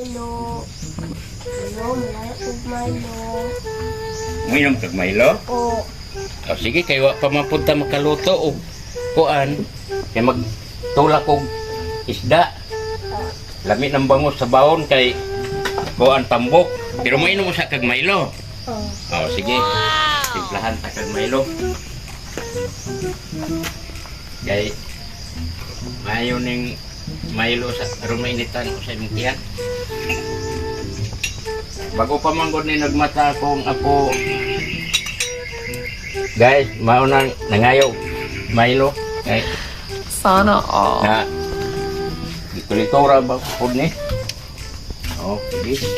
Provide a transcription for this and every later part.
Milo. Milo, malayo og Milo. Uminom kag Milo? O, O sige, kay wa pa mapunta makaluto og kuan kay magtulak og isda. Lami ng bango sa baon kay kuan tambok. Pero mainom mo sa kag Milo. O. O sige. Timplahan ta kag Milo. Kay maayo ning Milo sa aron mainitan ko sa imong tiyan. Bago pa man gud ni nagmata akong apo. Guys, maunang nangayo Milo kay Sana all. na gikulitora ba pud ni? Oh, sige.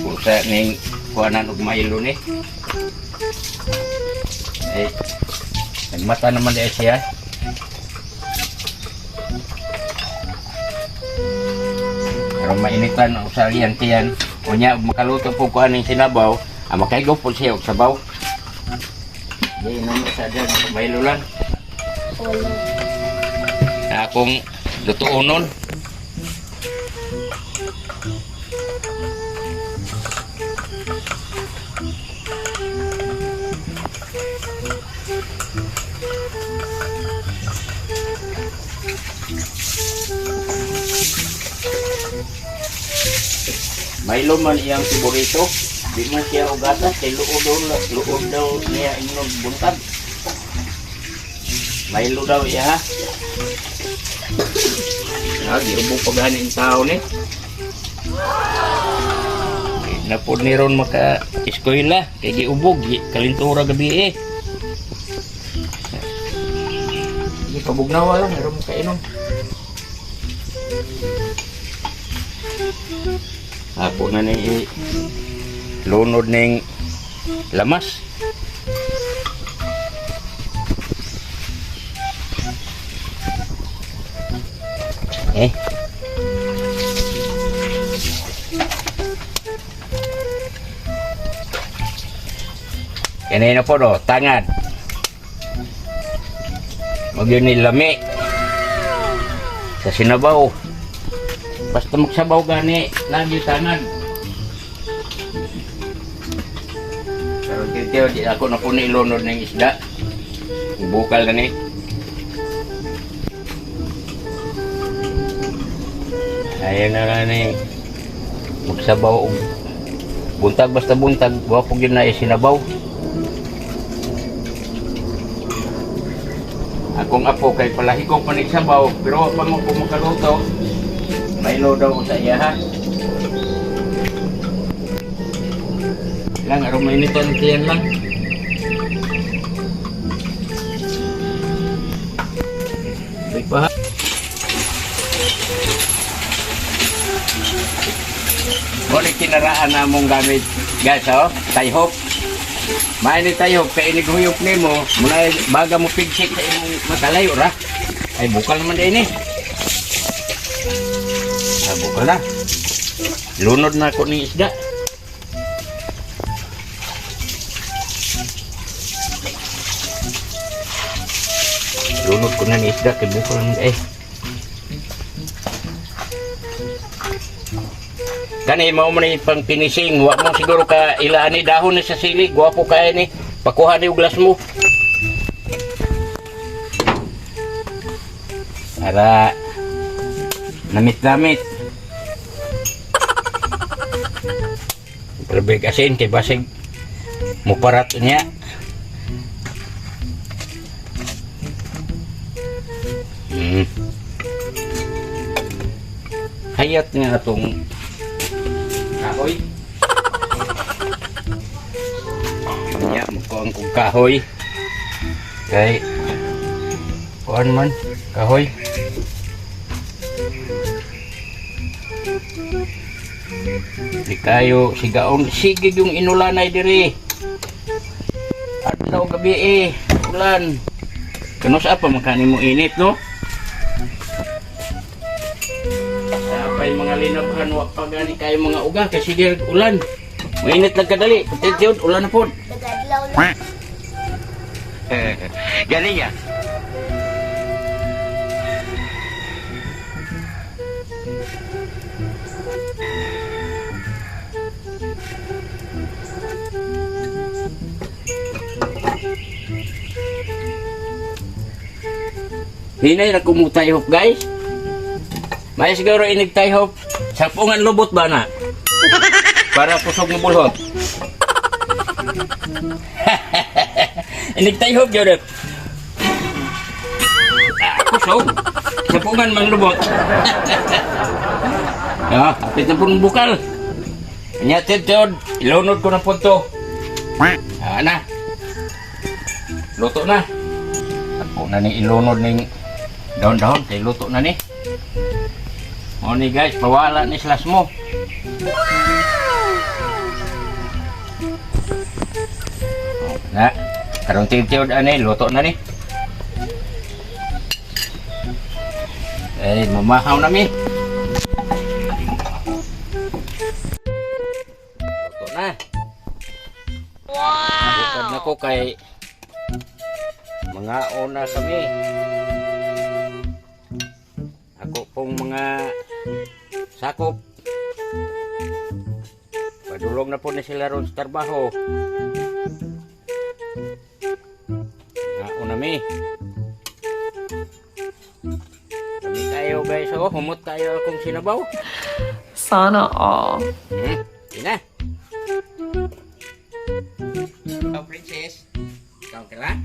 Pusa ning kuanan og Milo ni. Eh, nagmata naman diay siya. Aron mainitan ang usalian tiyan. Unya, ug makaluto po ko aning sinabaw, ang makaigo po siya og sabaw. Di inom sa dyan, Milo lang. Wala. Na akong lutuonon. Milo man iyang favorito. Di man siya og gatas kay luod daw niya ingnon buntag. Milo daw iya ha. Ah, giubo pa gani ang tao ni. Di na po ni ron maka eskwela kay giubog gi kalintura gabi eh. Sige, pabugnawa lang aron makainom. Ako na ni lunod ning lamas. Eh. Kanina po do, tangad. Huwag yun ni lami. Sa sinabaw. Basta magsabaw gani, lagi tangad. Pero titiyo, di ako na po ni ilunod ng isda. Bukal na ni. Ayan na lang ni. Magsabaw og buntag, basta buntag, wa po gyud na sinabaw. Akong apo kay palahigong pa ni sabaw, pero wa pa mo ko makaluto. Milo daw sa iya ha. Lang aron mainitan tiyan lang. May pa ha. Mo ni kinaraan na mong gamit guys oh, tayhop. Maini tayo kay inighuyop nimo, muna baga mo pigsik sa imong matalayo ra. Ay bukal naman din eh. Ah, bukal na. Lunod na ako ng isda. Lunod ko na ni isda kay bukal naman eh. Kani mao man ni pang pinising, wa mo siguro ka ilaan ni dahon ni sa sili, gwapo kay ni. Pakuha ni og glass mo. Para namit-namit. Grabe asin kay basig muparat niya. Hayat nga atong kahoy. Nya mukuang kong kahoy. Kay kuan man kahoy. Di kayo sigaon sige yung inulanay diri. Adlaw gabi eh, ulan. Kano sa pa makani mo init no? Sa pa'y mga linabhan, wa pa gani kayo mga uga kay sige ulan. Mainit lang kadali, patid ulan na pod. Nagadlaw lang. Gani niya. Hinay na kumutay hop, guys. May siguro inig hop. Sa pungan lubot ba na? Para kusog mo bulhot. Inig hop, Jodep. Ah, kusog. Sa pungan mang lubot. Ah, apit na pong bukal. Nya tiyod, ilunod ko na po to. Ah, na. Luto na. Ako na ni ilunod ning dahon-dahon kay luto na ni. O ni guys, pawala ni slas mo. Na, karong tiyod ani, luto na ni. Eh, mamahaw na mi. Luto na. Wow! Bukad na ko kay mga una kami. Ako pong mga sakop. Padulong na po ni sila ron sa trabaho. Mga una mi. Kami tayo, guys, oh, humot tayo akong sinabaw. Sana all. Yun na. Ikaw, princess. Ikaw ka lang.